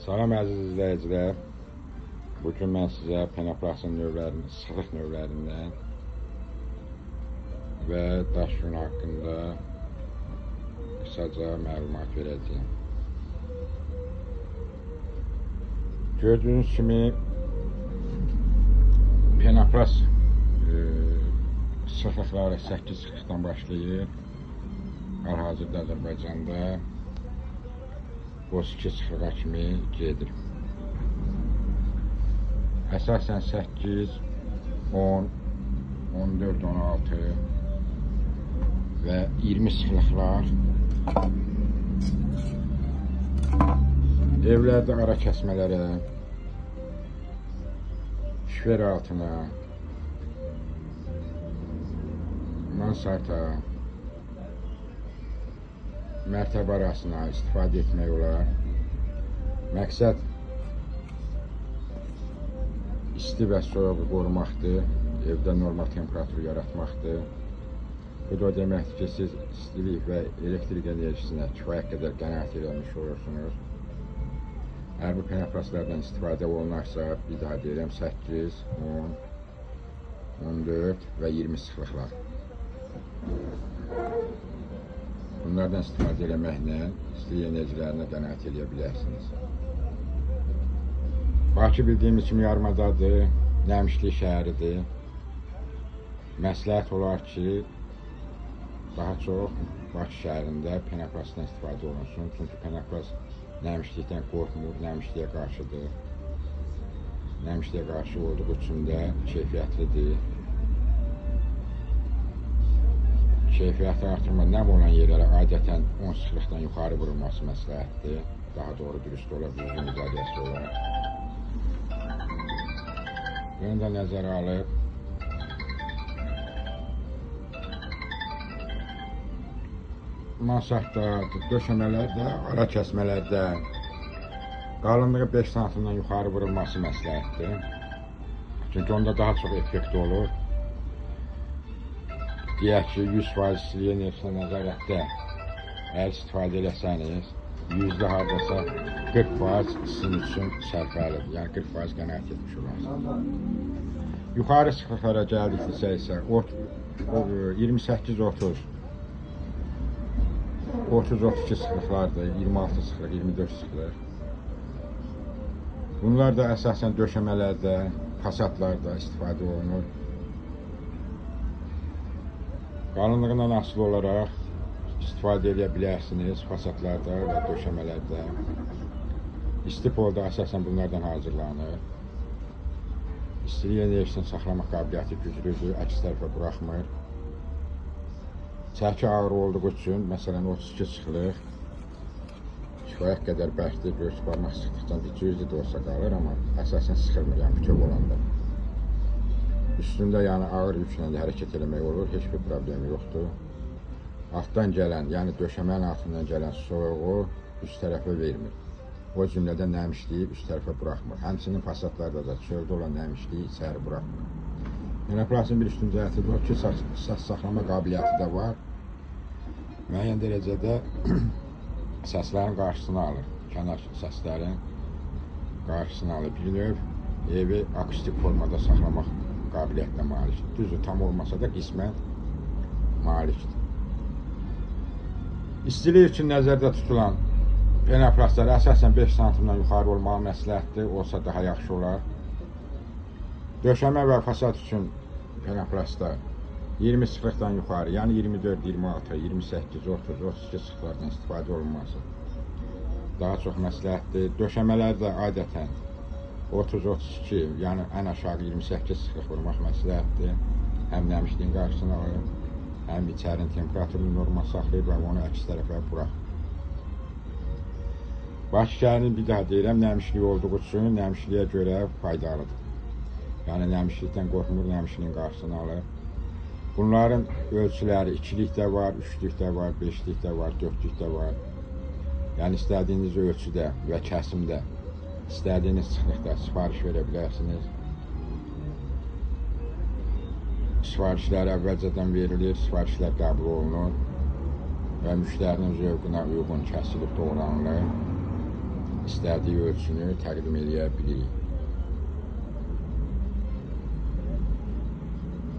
Salam əziz izləyicilər. Bugün mən sizə penoplastın növlərini, sıxlıq növlərindən və daş yunu haqqında qısaca məlumat verəcəyim. Gördüyünüz kimi penoplast sıxlıqları 8 sıxlıqdan başlayır. Hal-hazırda Azərbaycanda 32 sıxlığa kimi gedir. Əsasən 8, 10, 14, 16 və 20 sıxlıqlar evlərdə ara kəsmələrə, şifer altına, mansarta, mərtəbə arasına istifadə etmək olar. Məqsəd isti və soyuğu qorumaqdır, evdə normal temperatur yaratmaqdır. Bu da o deməkdir ki, siz istilik və elektrik enerjisinə kifayət qədər qənaət eləmiş olursunuz. Əgər bu penoplastlardan istifadə olunarsa, bir daha deyirəm, 8, 10, 14 və 20 sıxlıqlar. Bunlardan istifadə eləməklə istilik enerjilərinə qənaət eləyə bilərsiniz. Bakı bildiyimiz kimi yarımadadır, nəmişlik şəhəridir. Məsləhət olar ki, daha çox Bakı şəhərində penoplastdan istifadə olunsun. Çünki penoplast nəmişlikdən qorxmur, nəmişliyə qarşıdır. Nəmişliyə qarşı olduğu üçün də keyfiyyətlidir. Keyfiyyəti artırma nəm olan yerlərə adətən 10 sıxlıqdan yuxarı vurulması məsləhətdir. Daha doğru dürüst olar, düzgün idarəsi olar. Bunu da nəzərə alıb mansardda, döşəmələrdə, ara kəsmələrdə qalınlığı 5 santimdən yuxarı vurulması məsləhətdir. Çünki onda daha çox effekt olur. Deyək ki, 100% istilik enerjisinə nəzarətdə əgər istifadə eləsəniz, yüzdə hardasa 40% sizin üçün sərfəlidir. Yəni 40% qənaət etmiş olarsınız. Yuxarı sıxlıqlara gəldiksə isə 28, 30, 30, 32 sıxlıqlardır, 26 sıxlıq, 24 sıxlıq. Bunlar da əsasən döşəmələrdə, fasadlarda istifadə olunur. Qalınlığından asılı olaraq istifadə edə bilərsiniz fasadlarda və döşəmələrdə. İstipol da əsasən bunlardan hazırlanır. İstilik enerjisini saxlamaq qabiliyyəti güclüdür, əks tərəfə buraxmır. Çəki ağır olduğu üçün, məsələn 32 sıxlıq kifayət qədər bərkdir, bir barmaq sıxdıqdan 200 də olsa qalır, amma əsasən sıxılmır, yəni bütöv olanda. Üstündə yəni ağır yüklə də hərəkət eləmək olur, heç bir problemi yoxdur. Altdan gələn, yəni döşəmənin altından gələn soyuğu üst tərəfə vermir. O cümlədən nəmişliyi üst tərəfə buraxmır. Həmçinin fasadlarda da çöldə olan nəmişliyi içəri buraxmır. Penoplastın bir üstün cəhəti var ki, səs saxlama qabiliyyəti də var. Müəyyən dərəcədə səslərin qarşısını alır. Kənar səslərin qarşısını alır. Bir növ evi akustik formada saxlamaq qabiliyyətinə malikdir. Düzdür, tam olmasa da qismən malikdir. İstilik üçün nəzərdə tutulan penoplastlar əsasən 5 santimdən yuxarı olmağı məsləhətdir, olsa daha yaxşı olar. Döşəmə və fasad üçün penoplastlar 20 sıxlıqdan yuxarı, yəni 24, 26, 28, 30, 32 sıxlıqlardan istifadə olunması daha çox məsləhətdir. Döşəmələr də adətən 30, 32, yəni ən aşağı 28 sıxlıq vurmaq məsləhətdir. Həm nəmişliyin qarşısını alır, həm içərinin temperaturunu normal saxlayır və onu əks tərəfə buraxmır. Bakı şəhərinin bir daha deyirəm, nəmişlik olduğu üçün nəmişliyə görə faydalıdır. Yəni nəmişlikdən qorxmur, nəmişliyin qarşısını alır. Bunların ölçüləri 2-lik də var, 3-lük də var, 5-lik də var, 4-lük də var. Yəni istədiyiniz ölçüdə və kəsimdə, istədiyiniz sıxlıqda sifariş verə bilərsiniz. Sifarişlər əvvəlcədən verilir, sifarişlər qəbul olunur və müştərinin zövqünə uyğun kəsilib doğranılır. İstədiyi ölçünü təqdim eləyə bilirik.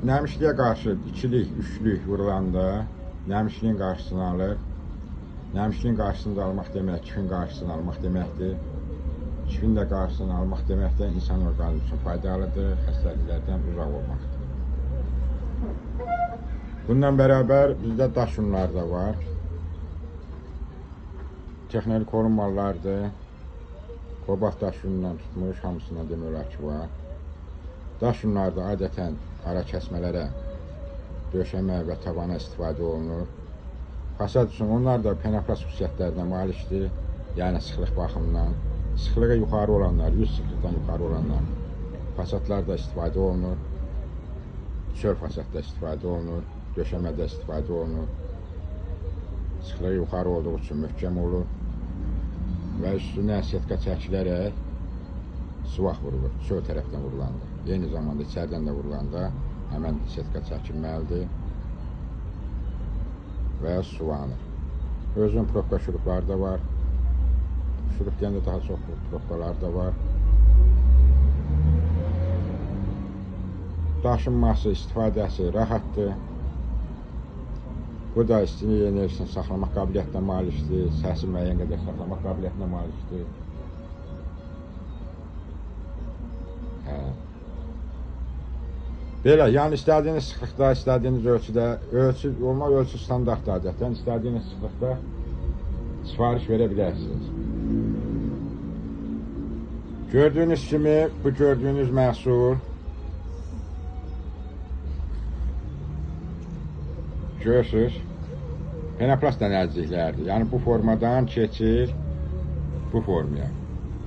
Nəmişliyə qarşı ikilik, üçlük vurulanda nəmişliyin qarşısını alır. Nəmişliyin qarşısını da almaq demək, kifin qarşısını almaq deməkdir. Kifin də qarşısını almaq demək də insan orqanizmi üçün faydalıdır, xəstəliklərdən uzaq olmaqdır. Bununla bərabər bizdə daş unlar da var. Texnoloji korunmalılardır. Kobalt daş unundan tutmuş, hamısından demək olar ki var. Daş unlarda adətən ara kəsmələrə, döşəmə və tavana istifadə olunur. Fasad üçün onlar da penoplast xüsusiyyətlərinə malikdir, yəni sıxlıq baxımından. Sıxlığı yuxarı olanlar, 100 sıxlıqdan yuxarı olanlar fasadlarda istifadə olunur. Çöl fasadda istifadə olunur, döşəmədə istifadə olunur. Sıxlığı yuxarı olduğu üçün möhkəm olur və üstünə setka çəkilərək suvaq vurulur, çöl tərəfdən vurulanda. Eyni zamanda içərdən də vurulanda həmən setka çəkilməlidir və suvanır. Özünün probka şurupları da var. Şurup deyəndə daha çox probkalar da var. Daşınması, istifadəsi rahatdır. Bu da istini enerjisini saxlamaq qabiliyyətinə malikdir. Səsi müəyyən qədər saxlamaq qabiliyyətinə malikdir. Belə, yəni istədiyiniz sıxlıqda, istədiyiniz ölçüdə, ölçü, olmaq ölçü standartdır adətən, istədiyiniz sıxlıqda sifariş verə bilərsiniz. Gördüyünüz kimi, bu gördüyünüz məhsul görürsünüz, penoplast dənərciklərdir. Yəni bu formadan keçir bu formaya.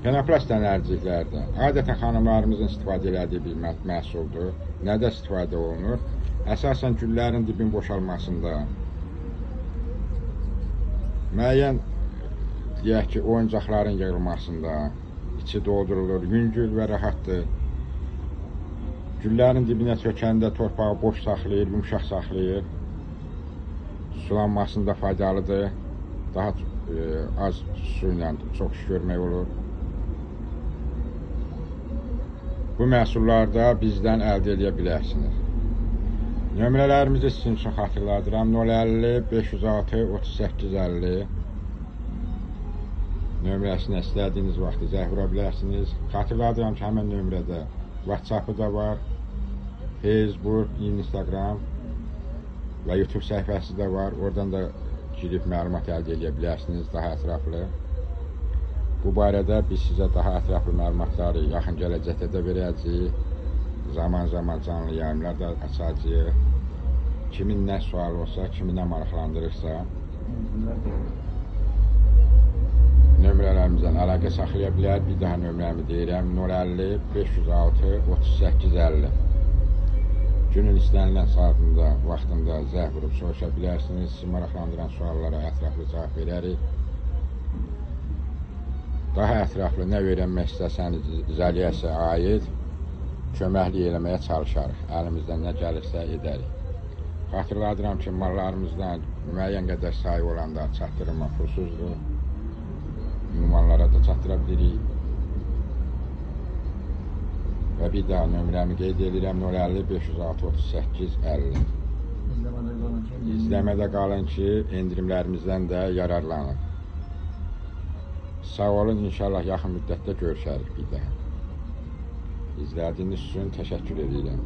Penoplast dənərciklərdə adətən xanımlarımızın istifadə elədiyi bir məhsuldur. Nədə istifadə olunur? Əsasən güllərin dibin boşalmasında, müəyyən, deyək ki, oyuncaqların yığılmasında içi doldurulur, yüngül və rahatdır. Güllərin dibinə çökəndə torpağı boş saxlayır, yumşaq saxlayır. Sulanmasında faydalıdır. Daha az su ilə çox iş görmək olur. Bu məhsullarda bizdən əldə edə bilərsiniz. Nömrələrimizi sizin üçün xatırladıram. 050 506 38 50 nömrəsinə istədiyiniz vaxtı zəng vura bilərsiniz. Xatırladıram ki, həmən nömrədə WhatsApp-ı da var, Facebook, Instagram və YouTube səhifəsi də var. Oradan da girib məlumat əldə edə bilərsiniz daha ətraflı. Bu barədə biz sizə daha ətraflı məlumatları yaxın gələcəkdə də verəcəyik. Zaman-zaman canlı yayımlar da açacağıq. Kimin nə sualı olsa, kimi nə maraqlandırırsa nömrələrimizdən əlaqə saxlaya bilər. Bir daha nömrəmi deyirəm: 050 506 38 50. Günün istənilən saatında, vaxtında zəng vurub soruşa bilərsiniz. Sizi maraqlandıran suallara ətraflı cavab verərik. Daha ətraflı nə öyrənmək istəsəniz izolyasiyaya aid köməklik eləməyə çalışarıq. Əlimizdən nə gəlirsə edərik. Xatırladıram ki, mallarımızdan müəyyən qədər sayı olanda çatdırılma pulsuzdur. Ünvanlara da çatdıra bilirik. Və bir daha nömrəmi qeyd edirəm: 050 506 38 50. İzləmədə qalın ki, endirimlərimizdən də yararlanın. Sağ olun, inşallah yaxın müddətdə görüşərik bir daha. İzlədiyiniz üçün təşəkkür edirəm.